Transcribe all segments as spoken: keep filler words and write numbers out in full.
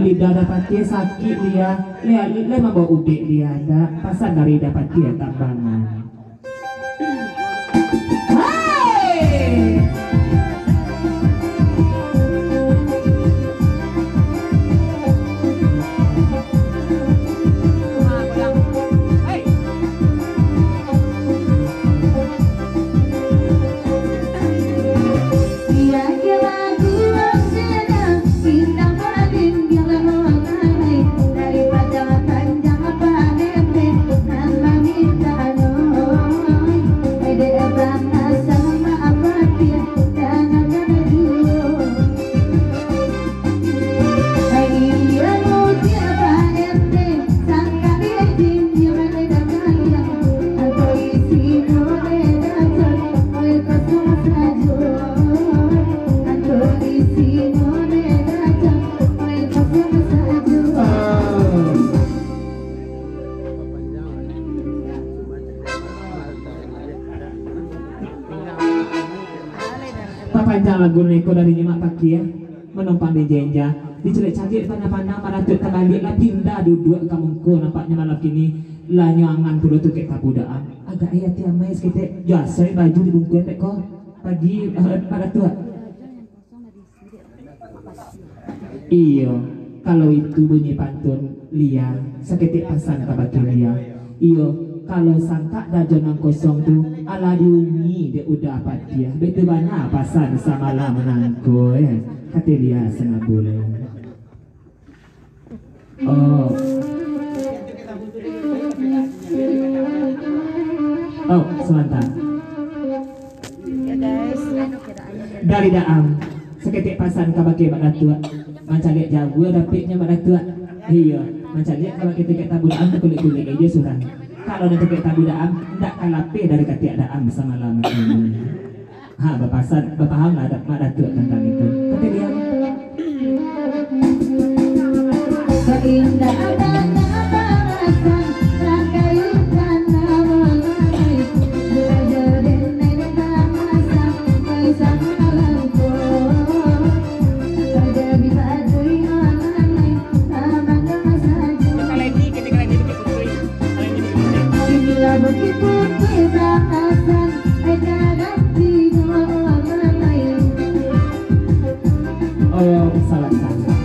Lidah Dapati sakik, Lia. Lia, Lia mambawa ubek, Lia, ndak? Pasan dari Dapati Tambangan. Hai! Papanjang lagu niko dari Nyimak Pakia, manumpang di jenja. Dicaliak-caliak pandang-pandang, Mak Datuak tabaliak lah pindah duduak ka mungko, nampaknyo malam kini lah nyo angan pulo tu kek tabudakan. Agak ai ati amai saketek, jo asai baju dibungkuih dek ko. Pagi, eh, Mak Datuak. Iyo, kalau itu bunyi pantun Lia, saketek pasan kabake Lia. Iyo, kalau sangkak dajo nan kosong tu, alah diuni dek uda patiah. Baitu bana pasan samalam nangko, eh. Kate Lia Sanabulai. Oh. Oh, sabanta. Dari Daam, saketek pasan kabake Mak Datuak. Mancaliak jauah dapeknyo Mak Datuak. Iyo, mancaliak kabake tukek tabu Daam, takulik-kulik jo surang. Kalau nan tukek tabu Daam, ndak ka lapeh dari katiak Daam samalam. Ha, bapasan, bapaham lah Mak Datuak tantang itu. Kate Lia. Oh, salah, salah.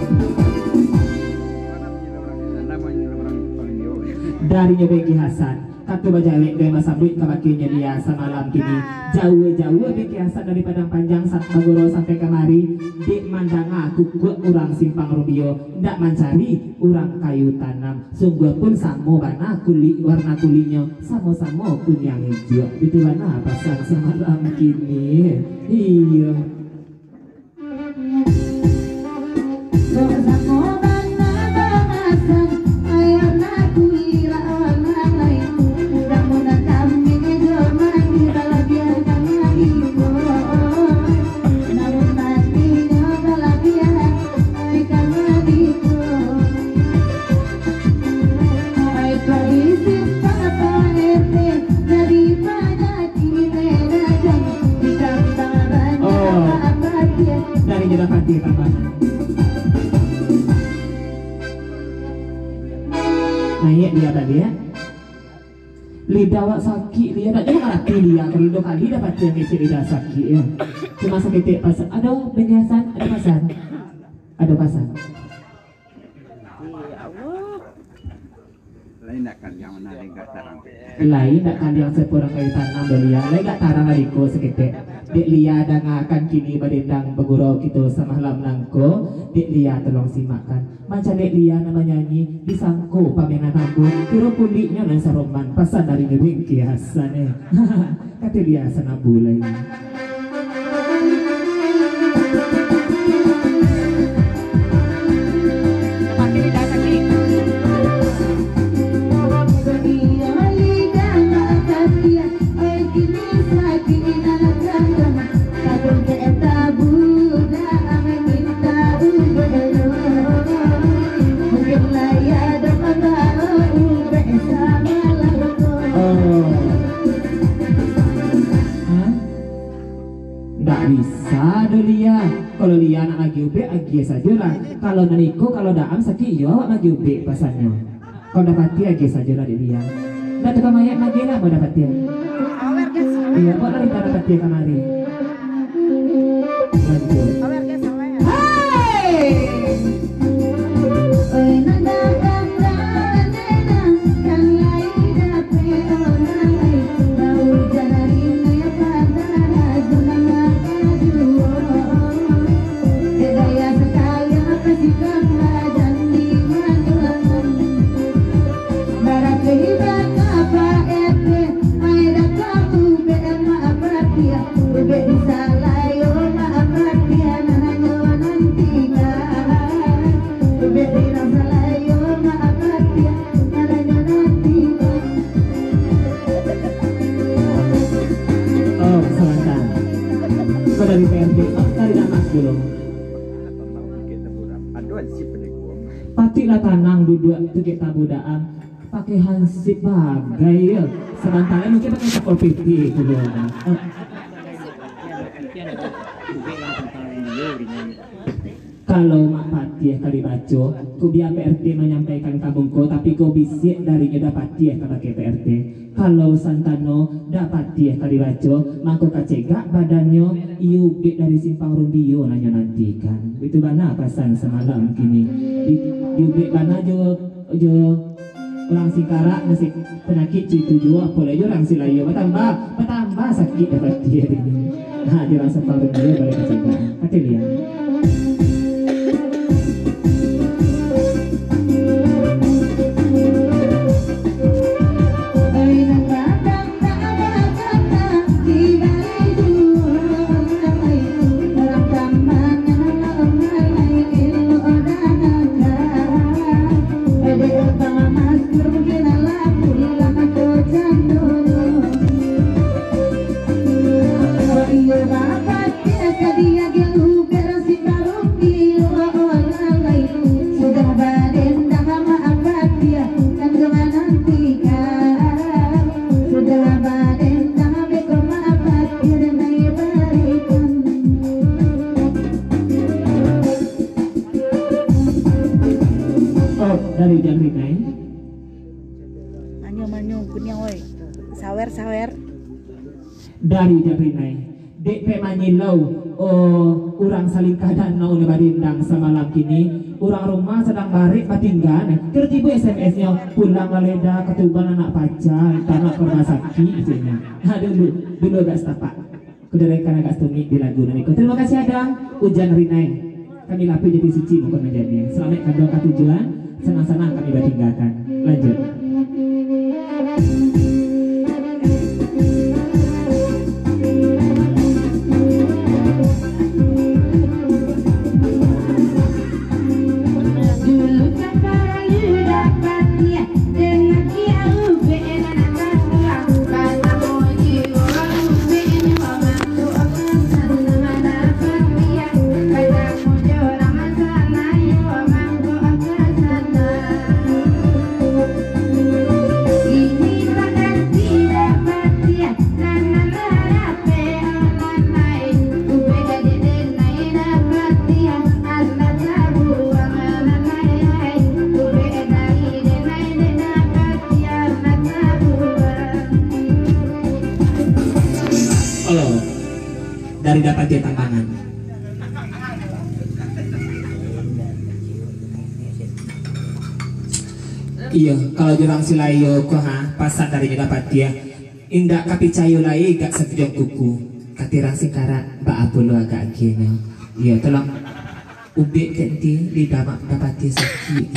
Dari Nyo Bengki Hasan, kato bajalek dek masabuik kabake Nyo Lia samalam kini. Jauah-jauah Bengki Hasan dari Padang Panjang sa-, bagurau sampai kamari, dek mandanga kukuak urang Simpang Rumbio, ndak mancari urang kayu tanam. Sungguahpun samo bana kulik, warna kuliknyo samo-samo kuniang ijo. Itu bana pasan samalam kini. Iyo. Oh, dari Jero Patih, Pak Bang. Naiak Lia baliak. Lidah awak sakik, Lia. Ndak juo mangarati, Lia. Kalau duo kali Dapati ngecek lidah sakik, yo. Cuma saketek pasan. Ado, Bengki Hasan, ado pasan. Ado pasan. Ya Allah. Lain ndak kaliang, mana lain ndak tarang. Lain ndak kaliang sapo urang kayu tanam doh, Lia. Lain ndak tarang lah iko saketek. Dek Lia dangakan kini badendang bagurau kito samalam nangko. Dek Lia tolong simakkan. Mancaliak Lia nan manyanyi, disangko pamenan ambo, kiro kuliknyo nan saroman, pasan dari Nyo Bengki Hasan, eh. Kate Lia Sanabulai. Oh. Hah? Agiah sajolah. Kalau nan iko, kalau Daam sakik, iyo awak magiah ubek pasannyo. Kalau Dapatiah, agiah sajolah, Dek Lia. Ndak tukang mayat magiah lah, Dapatiah. Iyo, bawa lah Dapatiah kamari. Lanjut. Hai! Oh, sabanta. Ko dari P R T, Pak, cari Damas dulu. Patik lah tanang duduak tu, kek tabudakan. Pakai hansip bagai, yo. Sabanta lai mungkin pakai Satpol P P dulu. Kalau Mak Patiah ka dibaco, ko bia P R T manyampaikan ka muko, tapi ko bisiak darinyo Dapatiah kabake P R T. Kalau santano Dapatiah ka dibaco, mangko ka cegak badannyo, iyo ubek dari Simpang Rumbio nan nyo nantikan. Itu bana pasan samalam kini. Di, diubek bana jo, jo urang Singkarak, nasib panyakik co itu juo, apo lai jo urang Silayo, batambah, batambah sakik Dapatiah tadi. Ha, jo urang Simpang Rumbio baliak ka cegak. Kato Lia. Oh, dari Jambi, Nay. Manyuang, manyuang, kuniang, oi. Sawer, sawer. Dari Jambi, Nay. Dek pek manyilau, oh, urang Salingka Danau ni badendang samalam kini. Urang rumah sadang barek batingga, Nay. Kiro tibo S M S-nyo, "Pulang lah Leda, ka Tuban anak paca, tanak ka rumah sakik," ceknyo. Ha, dulu, dulu agak satapak. Kudaraikan agak satumik di lagu nan iko. Tarimo kasih Adang, Ujan Rinai. Kami lapeh Jati Suci mukon manjadi. Salamaik kanduang ka tujuan, sanang-sanang kami batinggakan. Lanjut. Halo, dari Dapatiah Tambangan. Iyo, kalau jo urang Silayo ko, ha, pasan darinyo Dapatiah. Indak ka picayo lai gak satujong kuku. Kato urang Singkarak, baa pulo agak agiahnyo. Iyo, tolong ubek kek nanti di damak Dapatiah sakik.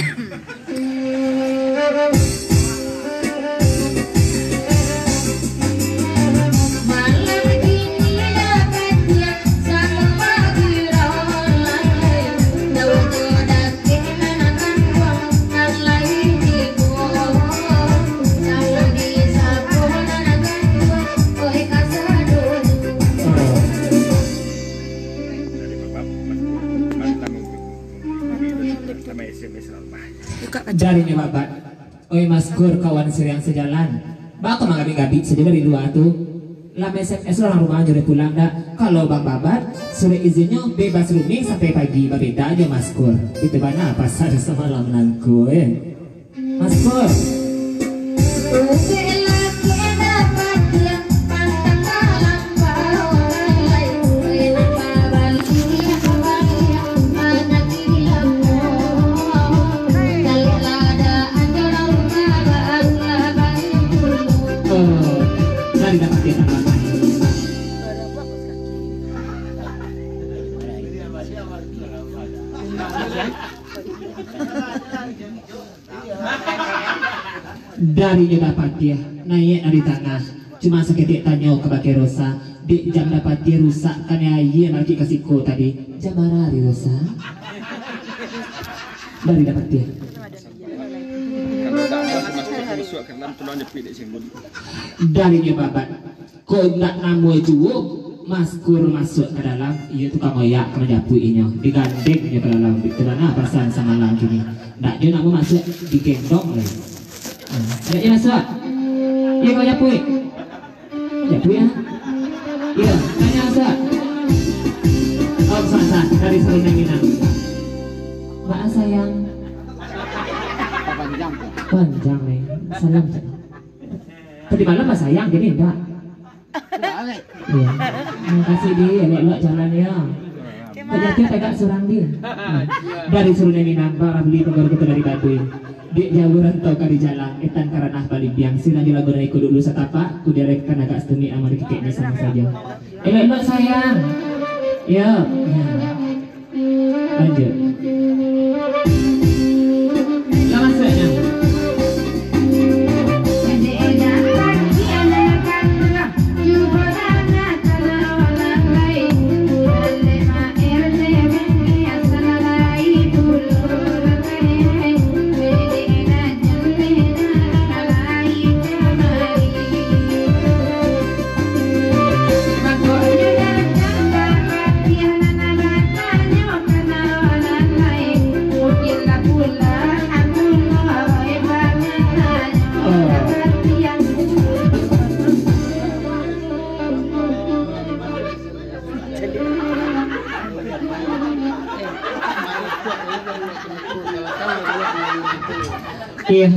Jari ni babat. Oi Maskur, kawan siriang sajalan. Baa ko mangabik-ngabik sajo dari lua tu? Lam S M S urang rumah nyuruah pulang dak? Kalau Bang Babat, surek izinnyo bebas running sampai pagi, babeda jo Mas Kur. Itu bana pasan samalam nangko, eh. Mas Kur. Oh, dari dapat dia tambah. Dari nyo dapatiah, naiak dari tangah. Cuma saketek tanyo ka bakeh Rosa, dek jam dapatiah rusak kanai aia malakik ka siko tadi. Jam bara ari Rosa? Dari dapatiah. Dari nyo Babat. Kok indak namuah juo, Mas Kur masuak ka dalam, iyo tu ka ngoyak, ka manjapuik inyo, digandeng inyo ka dalam, tu bana pasan samalam kini. Ndak juo nak masuak, digendong lai. Ah, ndak juo masuak. Iyo ka manjapuik. Japuik, ah. Iyo, tanyo masuak. Om Sasa, dari Sarunai Minang. Baa sayang. Panjang, Pak. Panjang, eh. Salam, cak. Tadi malam basayang, kini indak. Iyo. Makasih, Di. Elok-elok jalan, yo. Tajatuah tagak surang, Di. Dari Sarunai Minang, Bang Ramli, Togor Kuta dari Baduy. Dek jauah rantau ka dijalang, etan ka ranah balimbiang, sirang jo lagu nan iko dulu satapak, ku direk kan agak setumik, amun dikikeknyo samo sajo. Elok-elok sayang. Yo. Lanjut. Lah masuak nyo. Iyo,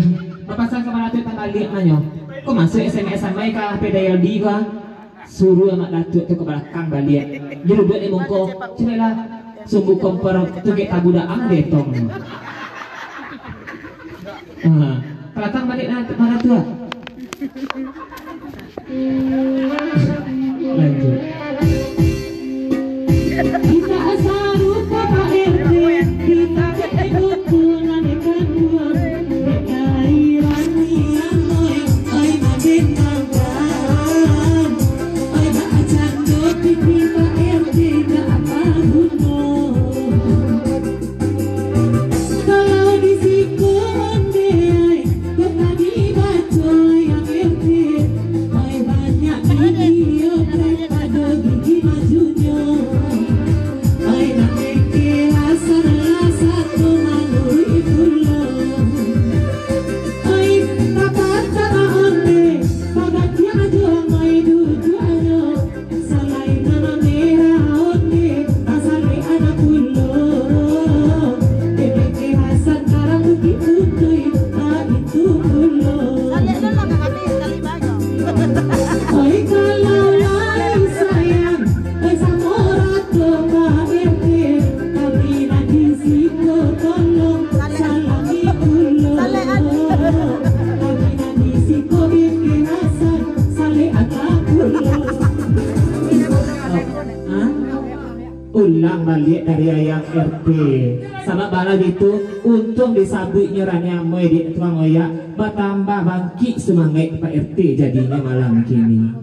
bapasan ka Mak Datuak tabaliak nanyo. Kok masuak S M S sampai ka H P Dayaldi ko, ah? Suruah Mak Datuak tu ka balakang baliak. Duduak di muko, cubolah sumbu kompor tu gek tabu daang di etong. Ah, ka balakang baliak Mak Datuak. Lanjut. Kita sarupo Pak R T, kita tengok nan kanduang, dek kairan ni amoi, oi maden manggang, oi bacando pipi Pak R T, dak apa guno. Kalau di siko onde ai, kok tadi baco yang R T, ai banyak gigi yo daripado gigi majunyo. Ai nak meke lasar-lasar tu maluruik pulo. Ai tapacah onde, pagatiang jo amai duduaknyo. Salai nan merah onde, salai anak pulo. Dek Hasan karang Bukik Putui, ah, itu pulo. Oi, kalau lai sayang, oi, samo rato Pak R T, kami nan di siko tolong salami pulo. Kami nan di siko bikin Hasan, salai anak pulo. Ah? Ulang baliak dari ayang R T. Sabab bala gitu, untuang disabuiknyo rani amoi di tukang oyak, batambah bangkik sumangaik Pak R T jadinyo malam kini.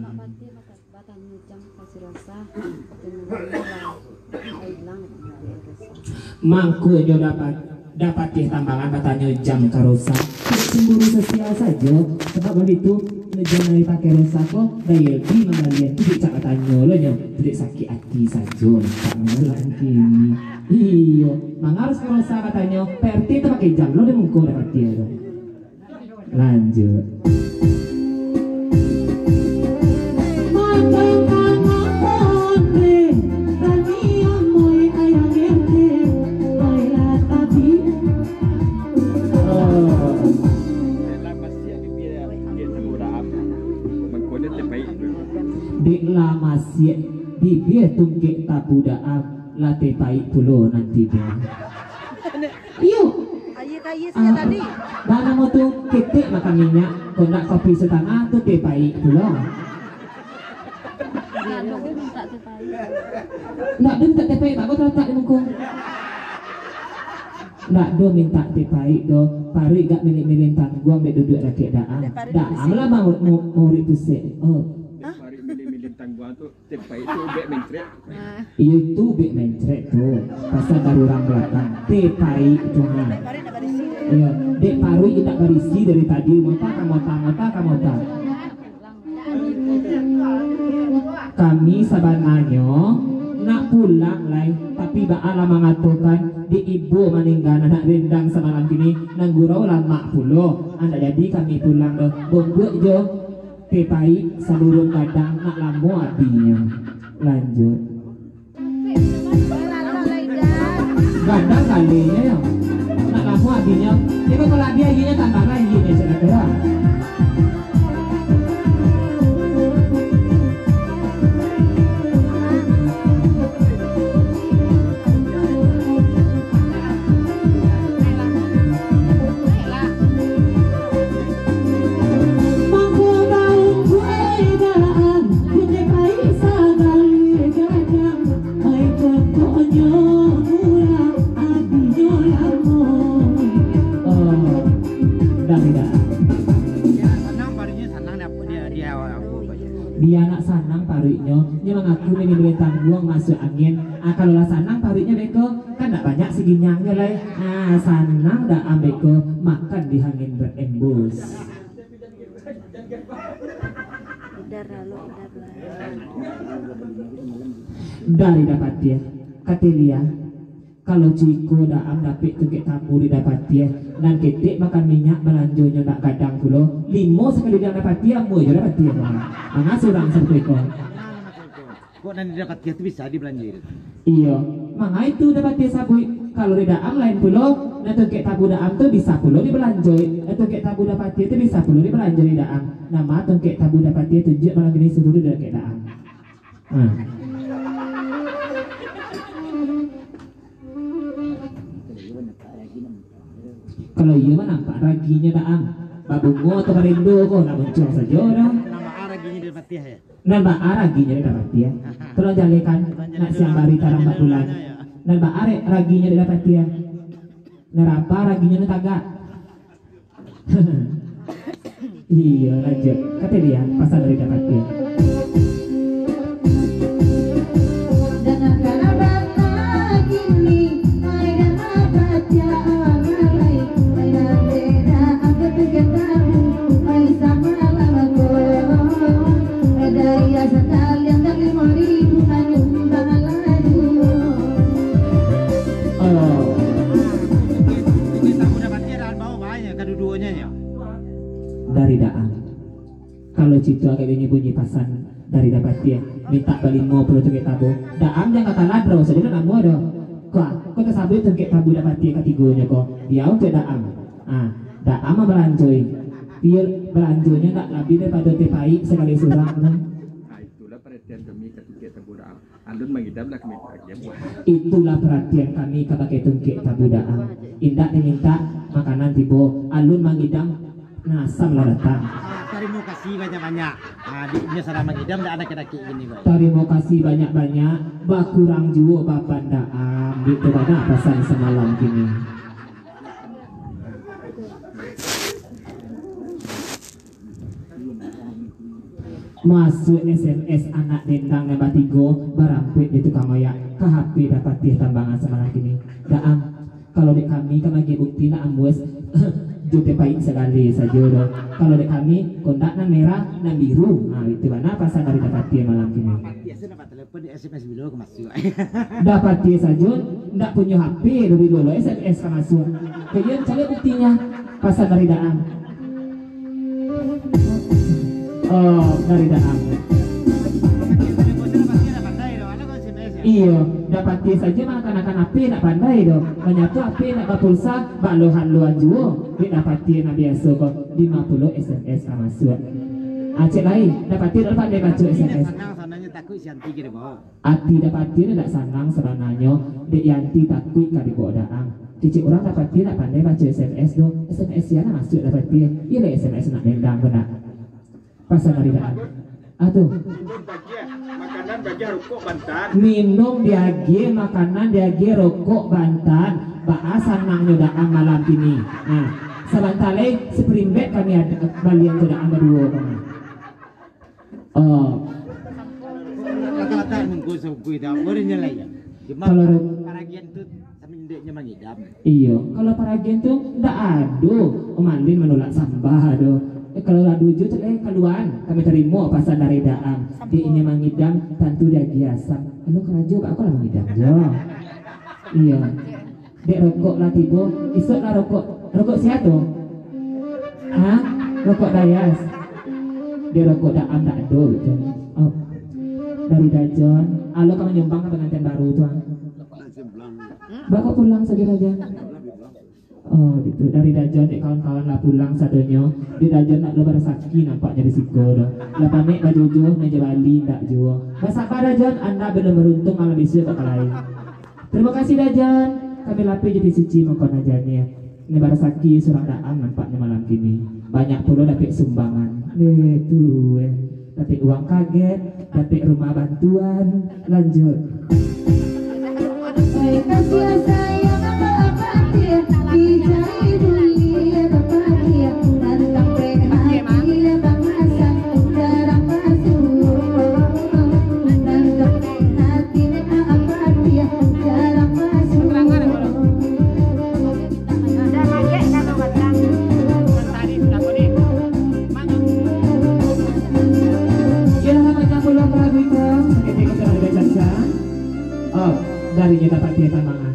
Mangkonyo dapat Dapatih Tambangan batanyo jam ka Rosa. Cemburu sosial sajo, sabab baitu, jam nan dipake Rosa ko, Dayeldi mambalian tu, cak batanyo lo nyo, tu dek sakik ati sajo, cak mano lah mungkin. Iyo, manga harus ka Rosa batanyo, Pak R T tu pakai jam lo di muko Dapatih tu. Lanjut. Mata Siap, bibia tungkek tabu Daam, lah teh paik pulo nan tibo. Iyo. Aia ka aia sajo tadi. Dah namo tu ketek makan minyak, kok ndak kopi satangah tu teh paik pulo. Ndak ado mintak teh paik, bagus talatak di muko. Ndak ado mintak teh paik doh, paruik gak milik-milik tangguang dek duduak dakek Daam. Daam lah mau-, mau-, murid pusek. Oh. Paruik milik-milik tangguang tu. Teh paik tu ubek mencret. Iyo tu ubek mencret tu. Pasal baru urang balakang. Teh paik tu ha. Iyo, dek paruik indak barisi dari tadi, mota ka mota, mota ka mota. Kami sabananyo nak pulang lai, tapi baa lah mangatokan dek ibo maningga nan nak rendang samalam kini, nan gurau lamak pulo. Andak jadi kami pulang doh. Bombuak jo. Teh paik saluruah gadang nak lamo abinyo. Lanjut. Gadang kalinyo yo. Nak lamo abinyo. Iko kalau abih ayunyo tambah lai ayunyo cak kira. Oh, dah tidak. Dia nak sanang paruiknyo, nyo mangaku nini buliah tangguang masuak angin. Ah, kalau lah sanang paruiknyo beko, kan ndak banyak siginyangnyo lai. Ah, sanang Daam beko, makan di angin berembus. Dari Dapatiah, kata Lia, kalau ciko Daam dapek tungkek tabu di Dapatiah, nan ketek makan minyak balanjonyo ndak gadang pulo, limo sakali di Dapatiah, amuah jo Dapatiah. Manga surang sabuik ko. Kok nan di Dapatiah tu bisa dibalanjoi tu? Iyo, manga itu Dapatiah sabuik, kalau di Daam lain pulo, nan tungkek tabu Daam tu bisa pulo dibalanjoi, nan tungkek tabu Dapatiah tu bisa pulo dibalanjoi di Daam. Nama tungkek tabu Dapatiah tu jek malam kini suruh di dakek Daam. Nah. Kalau iyo mah nampak raginyo Daam. Babungo atau barendo ko, nak muncul sajo dah. Nan baa raginyo di Dapatiah yo? Nan baa raginyo di Dapatiah yo? Tolong jalekan, nak siang bari tarang bak bulan. Nan baa re-, raginyo di Dapatiah yo? Nan raba raginyo nan tagak. Iyo, lanjut. Kata Lia, pasan dari Dapatiah. Oh. Dari Daam. Kalau cito agak bunyi-bunyi pasan dari Dapatiah, mintak balimo puluah tungkek tabu. Daam jan ka taladro sajo nan amuah doh. Kok, kok tasabuik tungkek tabu Dapatiah katigonyo ko, diau untuak Daam. Ah, Daam mambalanjoi. Pian balanjonyo ndak labiah daripado teh paik sakali surang tu. Ah, itulah paratian kami ka tungkek tabu Daam. Alun mangidam lah kami bahagia buah. Itulah paratian kami kabake tungkek tabu Daam. Indak dimintak makanan tibo, alun mangidam, nah, asam lah datang. Ah, tarimo kasih banyak-banyak. Ah, diknyo sadang mangidam, dak ado kadakik gini, Bang. Tarimo kasih banyak-banyak, bakurang juo baban Daam. Itu bana pasan samalam kini. Masuak S M S anak dendang nan batigo, barampek di tukang mayak, ka H P Dapatiah tambangan samalam kini. Daam, kalau dek kami ka magiah bukti nak amuah, jo teh paik sagaleh sajo doh. Kalau dek kami, kondak nan merah, nan biru. Nah, itu bana pasan dari Dapatiah malam kini. Dapatiah sajo, ndak punyo H P, dari dulu S M S ka masuak. Kalian cari buktinya, pasan dari Daam. Oh, dari Daam. Iyo, Dapatiah sajo mangakanakan H P ndak pandai doh. Manyato H P ndak bapulsa, bak lohan-lohan juo. Dek Dapatiah nan biaso ko, limo puluah S M S ka masuak. Acek lai, Dapatiah ndak pandai baco S M S. Ati Dapati ni dak sanang sabananyo, dek Yanti takuik ka dibao Daam. Kecek urang Dapati dak pandai baco S M S tu, S M S sia lah masuak Dapati. Iyo lah S M S nak dendang tu nak. Pasan dari Daam. Ah tu. Minum bagiah, makanan bagiah, rokok bantan. Minum diagiah, makanan diagiah, rokok bantan. Baa sanangnyo Daam malam kini. Nah, sabanta lai spring bed kami ada balian tu Daam baduo ko mah. Oh. Rata-rata nunggu sungguh dah, boleh nyalai ya. Cuma kalau ro- paragian tu sambil indeknya mangidam. Iyo, kalau paragian tu ndak ado, malin manulak sambah do. Eh, kalau ado jo cek eh kaluan, kami tarimo pasan dari Daam. Dek inyo mangidam, tantu diagiah asam. Anu karajo kak aku lah mangidam jo. Iyo. Dek rokok lah tibo, isuak lah rokok. Rokok sia tu? Ha? Rokok Dayas. Dek rokok Daam dak ado, betul. Oh. Dari Dajon, alo ka manyumbang ka pangantian baru tu, ah. Bako pulang sajo Dajon. Oh, gitu. Dari Dajon, dek kawan-kawan lah pulang sadonyo. Dek Dajon nak lo barasaki nampaknyo di siko tu. Lah panek bajojo, meja bali ndak juo. Basaba Dajon, anda belum beruntung malam bisuak ka lain. Terima kasih Dajon, kami lapeh jadi suci mangko nan janiah. Ni barasaki surang Daam nampaknyo malam kini. Banyak pulo dapek sumbangan. Eh, tu, eh. Dapek uang kaget, dapek rumah bantuan. Lanjut. Iyolah, panjang pulo lagu itu, saketi ko sudah dibacakan. Oh, darinyo Dapati tambangan.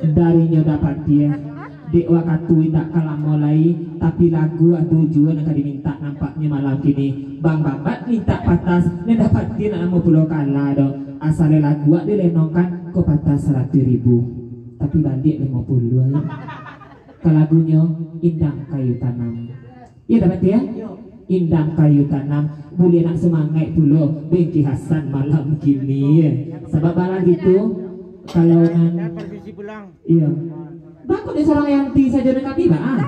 Darinyo Dapati, dek wakatu indak ka lamo lai, tapi lagu ado juo nan ka dimintak nampaknyo malam kini. Bang Babat mintak patas, nan Dapati nak lamo pulo kalah doh. Asal lagu wak dilenongkan, ko patas saratuih ribu. Tapi baliak limo puluah, yo. Ka lagunyo, Indang Kayu Tanam. Iyo, Dapati, yo? Indang Kayu Tanam, buliah nak sumangaik pulo Bengki Hasan malam kini, yo. Sabab malam gitu, kalau nan, iyo. Bako dek surang Yanti sajo nan kami, ba, ah.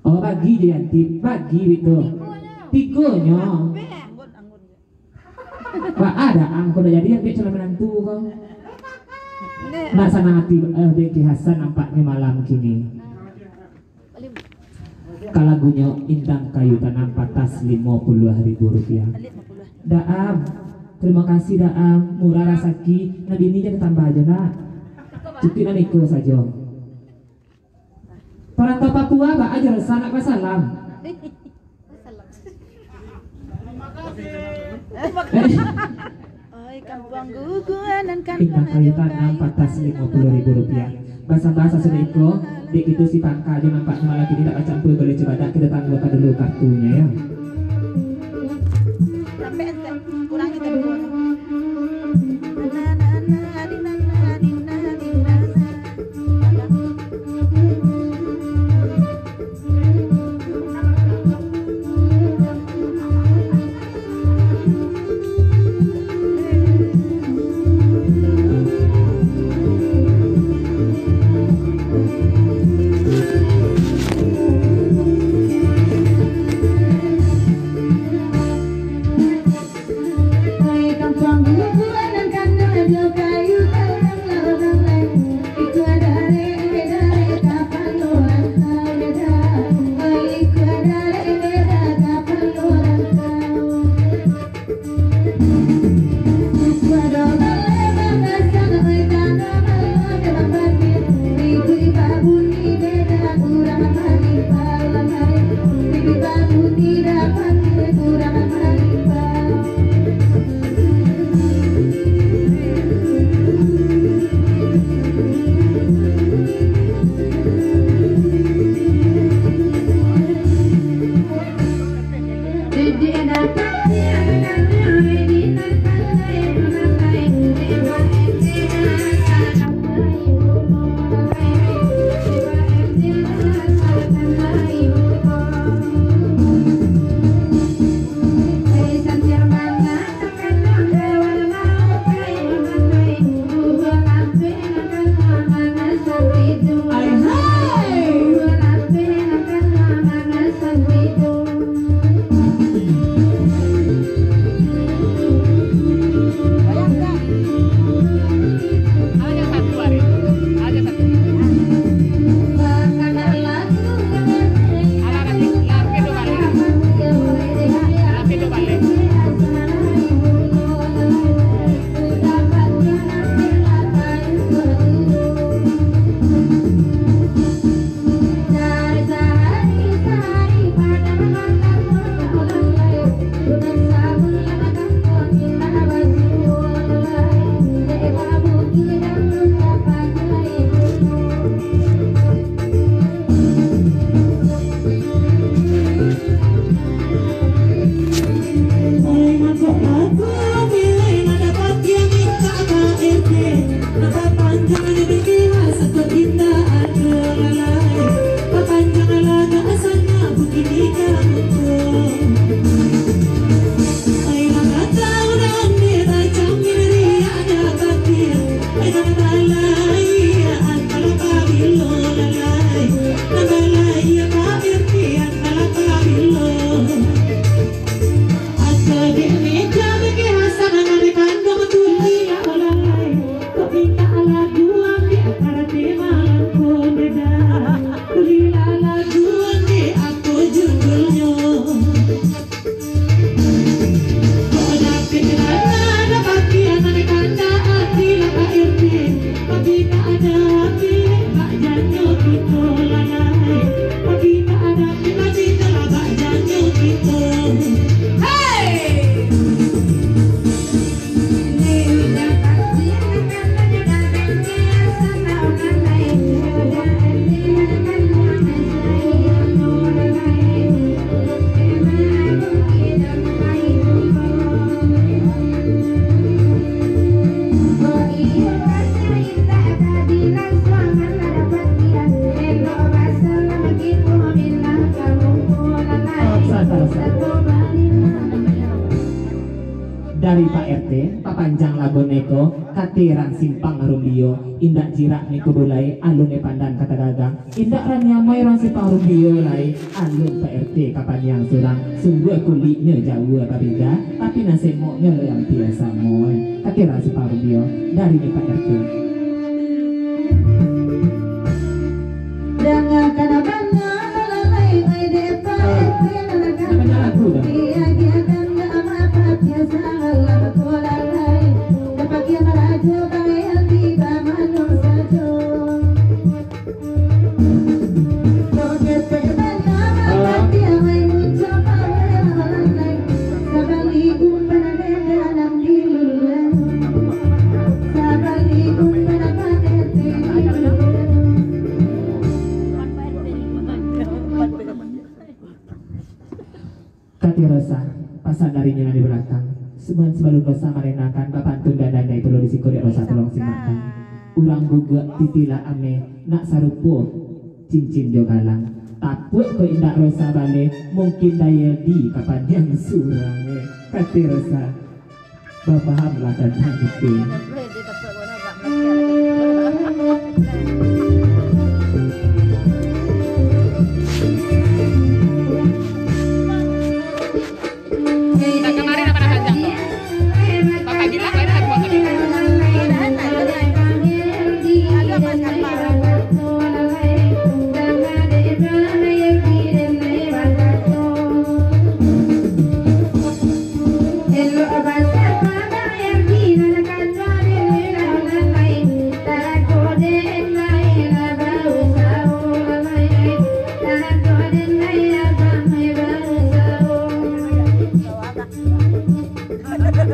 Oh, bagi jo Yanti, bagi gitu. Tigonyo. Baa Daam ko dak jadi ambiak calon minantu ko. Nak sanang ati, eh, Bengki Hasan nampaknyo malam kini. Ka lagunyo Indang Kayu Tanam patas limo puluah ribu rupiah. Daam, terima kasih Daam, murah rasaki, nan bini jan ditambah ajo nak. Cukuik nan iko sajo. Parantau Papua, baa jo resah nak basalam. Oi, kampuang guguanan kan. Indang Kayu Tanam patas limo puluah ribu rupiah. Basambah sasudah iko, dek itu si pangka jo nampaknyo malam kini dak bacampua gulai cubadak, kito tangguakan dulu kartunyo, yo. Sampai ente, kurangi tadi. Ari Pak R T, papanjang lagu neko, kate rang Simpang Rumbio, indak jirak neko bulai, alun e pandan ka tagagang, indak rang nyamai rang Simpang Rumbio lai, alun Pak R T ka paniang surang, sungguah kuliknyo jauah babeda, tapi nan semoknyo lo yang biasa moi, kate rang Simpang Rumbio, dari ni Pak R T. Dangakan bana lalai, oi dek Pak R T, lalai. Nama lagu dah? Iya, dia kan nak apa, dia sangat lama kau lalai. Dapat dia marajo, bayar tiba manusia jo. Kau dek Pak R T, nama dia, oi muncul pamer lalai. Sabali umpan ada dalam di luar. Sabali umpan ada di luar. Kati Rosa, pasan dari nyo nan di balakang. Seba-, sabalun Rosa manenakan, bapantun dan dandai pulo di siko dek Rosa, tolong simakkan. Urang guguak titilah ameh, nak sarupo cincin jo galang. Tapuak ko indak Rosa baleh, mungkin Dayeldi ka paniang surang, eh. Kati Rosa. Bapahamlah tantang itu. Nah, kamarin apa dah panjang tu? Bapak bilang lain lagu apa ni?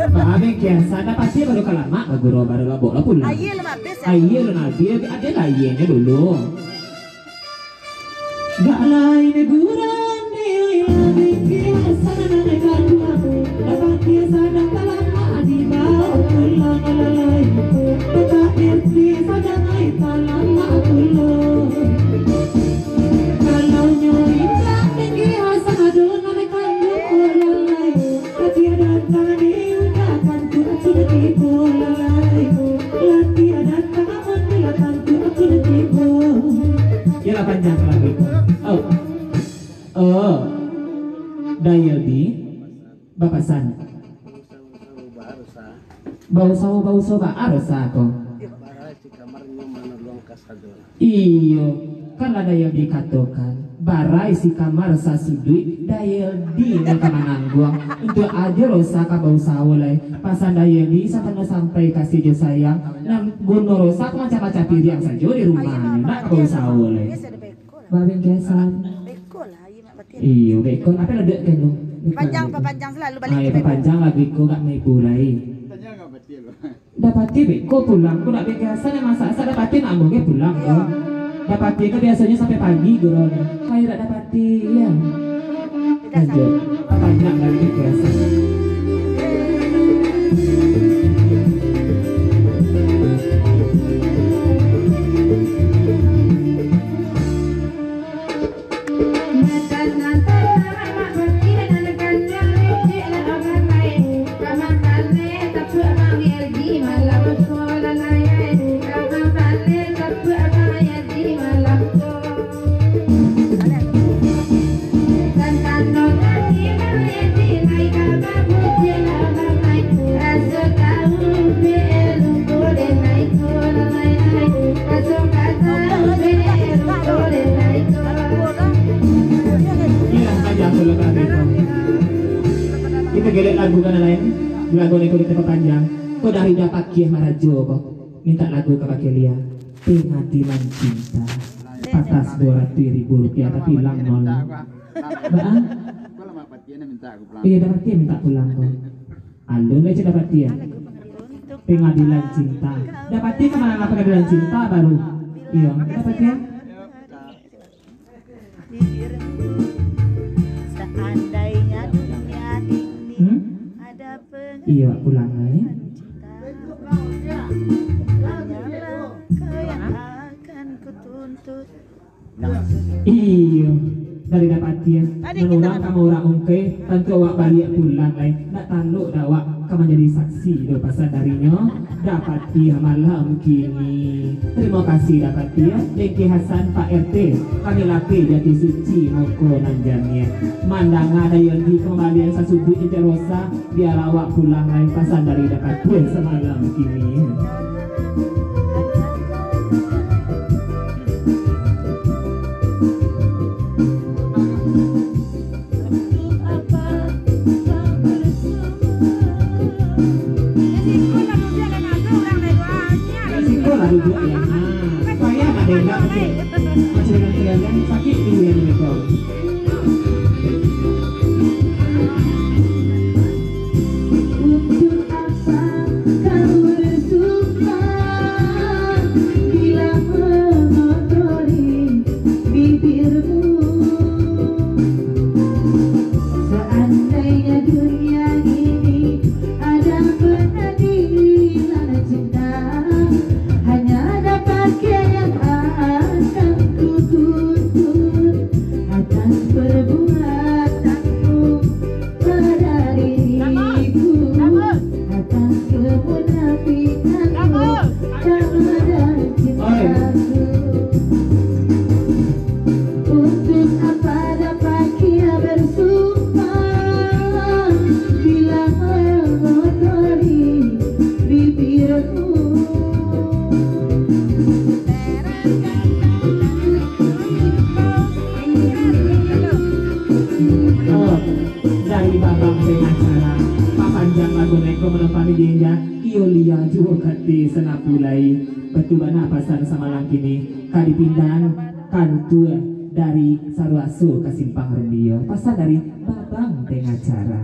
Bah, Abang Kiasan, dapati baru kalamak, bagurau baru labok lah pulang. Aia lah habis, ya? Aia lah habis, ada airnya dulu. Gak lain gurau ni, Abang Kiasan, anak kandung. Dapati sadang kalamak, dibawa pulang lalai. Tetap ngerti, sadang ai kalamak pulang. Kalau nyo indak tinggi, asa ado nan kandung urang lain. Tapi ado tadi udah kantu aku nak tibo lalai. Lagi ada tak aman bila kantu aku nak tibo. Yalah, panjang lagu itu. Oh. Oh. Dayeldi bapasan. Bausaho, bausaho ba Rosa ko. Iyo, kan lah Dayeldi katokan, barai si kamar sasuduik, Dayeldi nan ka manangguang. Untuak ajo Rosa ka bausaho lai. Pasan Dayeldi sakana sampai kasih jo sayang, nan guno Rosa ka macam-macam piriang sajo di rumah, ndak ka bausaho lai. Babingkisan. Iyo, beko, apo lah dek kanu? Panjang, papanjang selalu balik. Ayo, papanjang lagu iko, gak maibo lai. Dapati beko pulang, ko nak biaso nan masak-masak, dapati nak ambo ge pulang ko. Dapati ko biasonyo sampai pagi gurau nyo. Hai, dak dapati, yo. Lanjut. Banyak dari biaso. Iyo, panjang tu lah, Pak Arif. Kito gelek lagu ka nan lain. Lagu ni ko kito papanjang. Ko dari Dapakiah Marajo ko. Mintak lagu ka Bakelia. Pengadilan Cinta. Patas dua ratus ribu rupiah, tapi hilang nol. Baa? Iyo, Dapakiah mintak pulang ko. Alun lai cak Dapakiah. Pengadilan Cinta. Dapakiah ka ma Pengadilan Cinta baru. Iyo, Dapakiah. Seandainya dunia ini Hmm? ada pengadilan Iyo, pulang lai. Cinta, hanyalah kau yang akan kutuntut. Iyo. Dari Dapatia, nan urang ka maurang ungkai, tantu awak baliak pulang lai. Ndak talok doh awak ka manjadi saksi doh pasan darinyo, Dapatia malam kini. Tarimo kasih Dapatia, dek Hasan, Pak R T, kami lapeh di ati suci muko nan janiah. Mandanga dari Yondi kambalian sasuduik Cicak Rosa, biar awak pulang lai, pasan dari Dapatia samalam kini. Siko lah duduak ya. Nah, payah nak dengar. Masih dengan kalian sakit ni yang mereka. Untuk apa kau bersumpah bila mengotori bibirmu? Seandainya dunia ini ada pengadilan cinta, hanya Dapatia yang akan kutuntut atas perbuatanmu pada diriku, atas kemunafikanmu terhadap cintaku. Untuk apa Dapatia bersumpah bila mengotori bibirmu? Dari babang pengacara, papanjang lagu neko manompami jinja, iyo lia juo kati sanapulai. Batua bana pasan samalam kini, ka dipindahan kantua dari Saruaso ka Simpang Rumbio. Pasan dari babang pengacara.